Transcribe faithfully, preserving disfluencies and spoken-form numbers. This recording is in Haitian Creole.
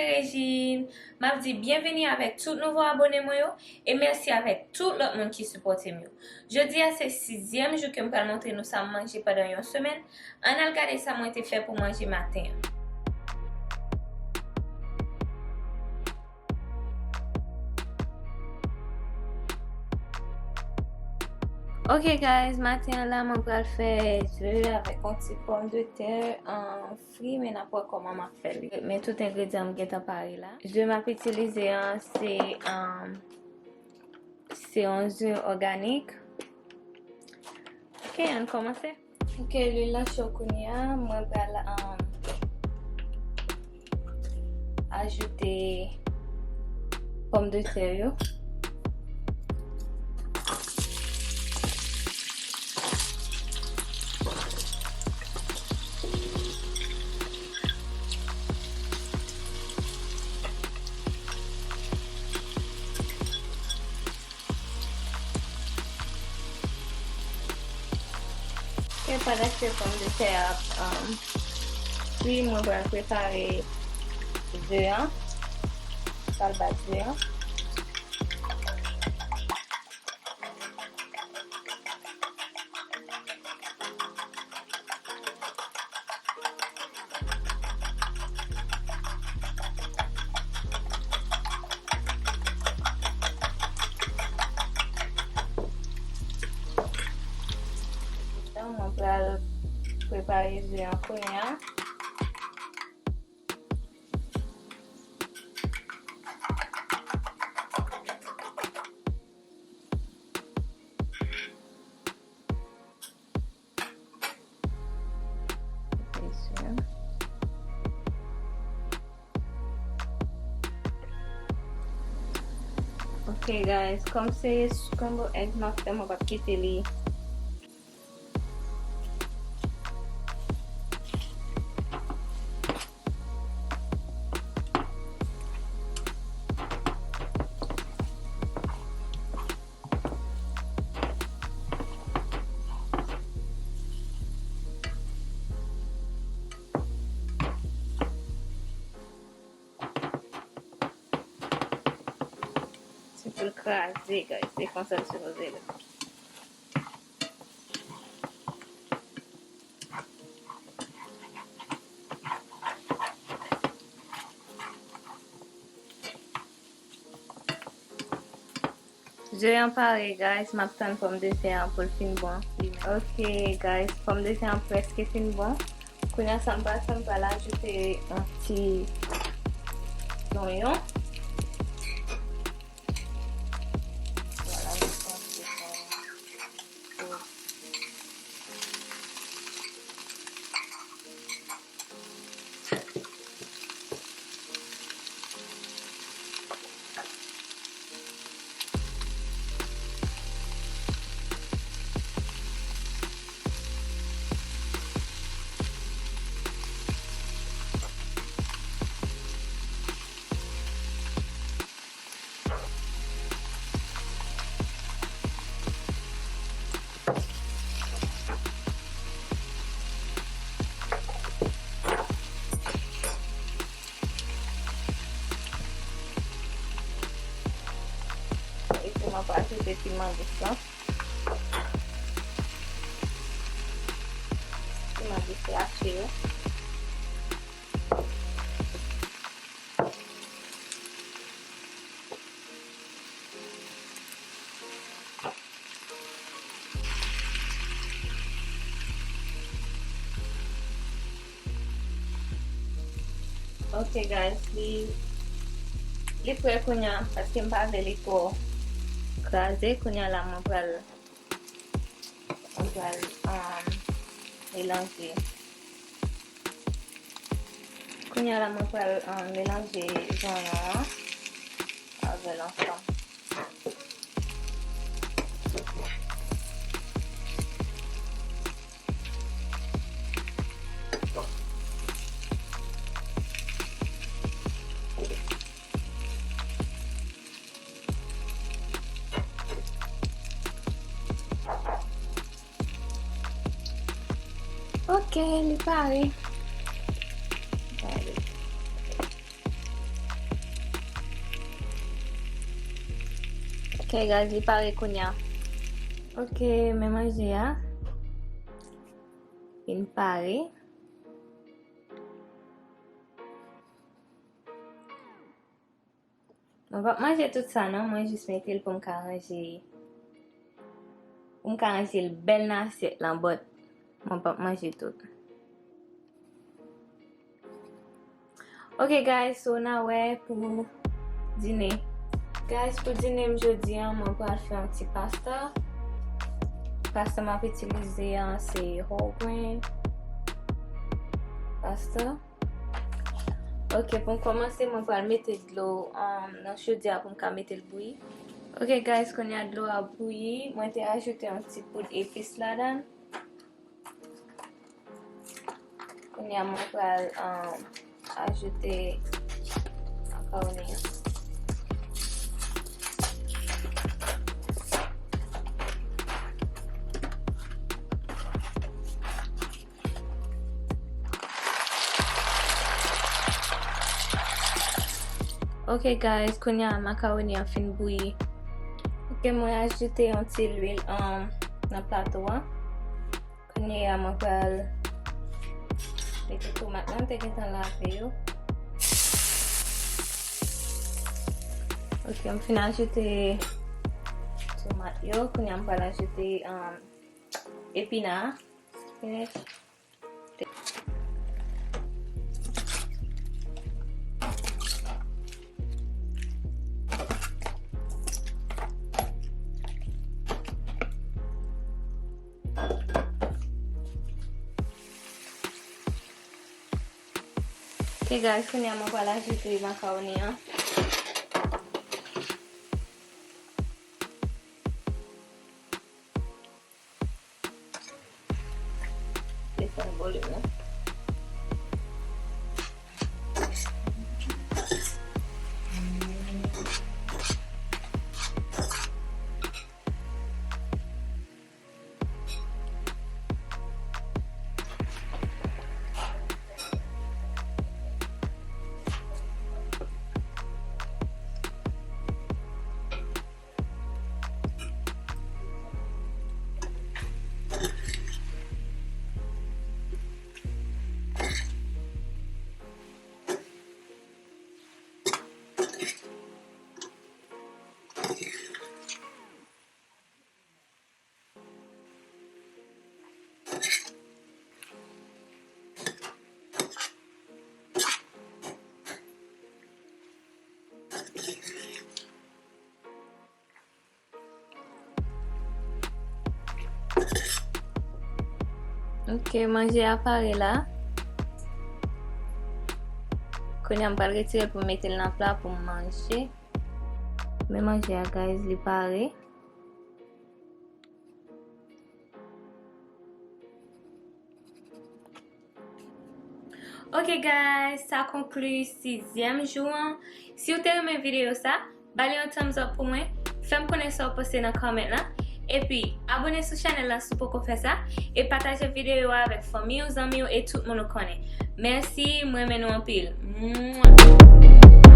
Regine, m ap di byenveni avèk tout nouvo abone mwen yo, e mèsi avèk tout lòt moun ki sipòte m yo. Jodi a se sizyèm jou ke m pral montre nou sa m manje pandan yon semèn. Ann al gade sa mwen te fè pou manje maten an. Ok guys, maten an la mwen pral fè ze avèk yon ti pòmdetè an fri, men n ap wè kòman m ap fè li. Men tout engredyan m gentan pare la. Ze m ap itilize an se, um, se yon ze òganik. Ok, ann kòmanse. Ok, lwil lan cho kounye a, mwen pral, um, ajoute pòmdetè yo. E pandan ke pòmdetè a ap, um, fri, mwen pral prepare ze an. Pral bat ze an. Mwen pral prepare ze an kounye a. Ok guys, kòm se scramble egg m ap fè, mwen p ap kite li. Se pou l kraze, guys. Se konsa l sipoze ye. Ze an pare, guys. M ap tann pòmdetè an pou l fin bon li menm. Ok, guys, pòmdetè an prèske fin bon. Kounye a, sa m pral fè, m pral ajoute yon ti zonyon. Vwala, nou panse konsa. Epi m ap ajoute piman dous lan. Piman dous rache yo. Ok guys, li, li prè kounye a, paske m pa vle li twò kraze. Kounye a la, mwen pral, mwen pral, um, melanje. Kounye a la, mwen pral, um, melanje zonyon an avè l ansanm. Ok, li pare. Gade. Ok, guys, li pare kounye a. Ok, men manje a. Vin pare. Mwen p ap manje tout sa non, mwen jis mete l pou m ka ranje, pou m ka ranje l bèl nan asyèt lan, but mwen p ap manje tout. Ok guys, so n a wè pou dine. Guys, pou dine m jodi a, mwen pral fè yon ti pasta. Pasta m ap itilize a, se whole grain pasta. Ok, pou m kòmanse, mwen pral mete dlo, um, nan chodyè a pou m ka mete l bouyi. Ok guys, kounye a dlo a bouyi, mwen te ajoute yon ti poud epis ladan. Kounye a mwen pral, um, ajoute makawoni an. Ok guys, kounye a makawoni an fin bouyi. Ok, mwen ajoute yon ti lwil, um, nan plato a. Kounye a mwen pral mete tomat lan, m te gentan lave yo. Ok, m fin ajoute tomat yo. Kounye a m pral ajoute, um, epina, spinach. Ok guys, kounye a mwen pral ajoute makawoni an. Desann volim nan. Ok, manje a pare la. Kounye a m pral retire l pou m mete l nan pla pou m manje. Men manje a, guys, li pare. Ok guys, sa konkli sizyèm jou an. Si w te renmen videyo sa, ba li yon thumbs up pou mwen, fè m konnen sa w panse nan comment lan, epi abone sou chanèl lan si w poko fè sa, e pataje videyo a avèk fanmi w, zanmi w e tout moun ou konnen. Mèsi, m renmen nou anpil. Mwah!